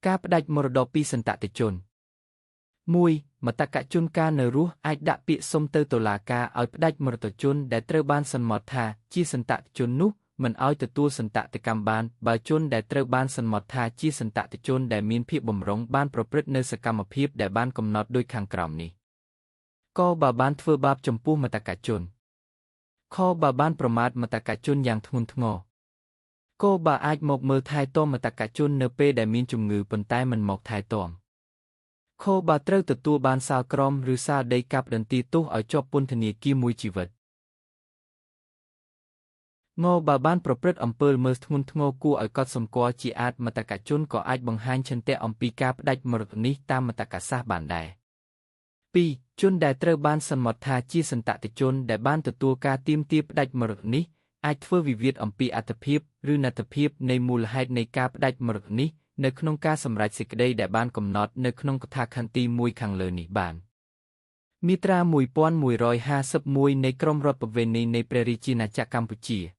ការផ្ដាច់មរតកពីសន្តតិជន1មតកជនការនៅរស់អាចដាក់ពាក្យសុំទៅតុលាការឲ្យផ្ដាច់មរតជនដែលត្រូវបានសន្មតថាជាសន្តតិជននោះមិនឲ្យទទួលសន្តតិកម្មបានបើជនដែលត្រូវបានសន្មតថាជាសន្តតិជនដែលមានភាពបំរុងបានប្រព្រឹត្តនៅសកម្មភាពដែលបានកំណត់ដូចខាងក្រោមនេះកបើបានធ្វើបាបចំពោះមតកជនខបើបានប្រមាថមតកជនយ៉ាងធ្ងន់ធ្ងរកបើអាចមកមើលថែទាំមតកជននៅពេលដែលមានជំងឺប៉ុន្តែមិនមកថែទាំខបើត្រូវទទួលបានសាលក្រមឬសាលដីកាប់ដន្ទាទោសឲ្យជាប់ពន្ធនាគារមួយជីវិតងបើបានប្រព្រឹត្តអំពើល្មើសធ្ងន់ធ្ងរគួរឲ្យកត់សម្គាល់ជាអាទិមតកជនក៏អាចបង្ហាញឆន្ទៈអំពីការផ្ដាច់មរតកនេះតាមមតកសាសន៍បានដែរ2ជនដែលត្រូវបានសន្មតថាជាសន្តតិជនដែលបានទទួលការទាមទារផ្ដាច់មរតកនេះអាចធ្វើវិវាទអំពីអត្ថភាពឬណត្ថភាពនៃមូលហេតុនៃការផ្ដាច់មរតកនេះនៅក្នុងការសម្រេចសេចក្តីដែលបានកំណត់នៅក្នុងកថាខណ្ឌទី1ខាងលើនេះបានមាត្រា1151នៃក្រមរដ្ឋប្បវេណីនៃព្រះរាជាណាចក្រកម្ពុជា។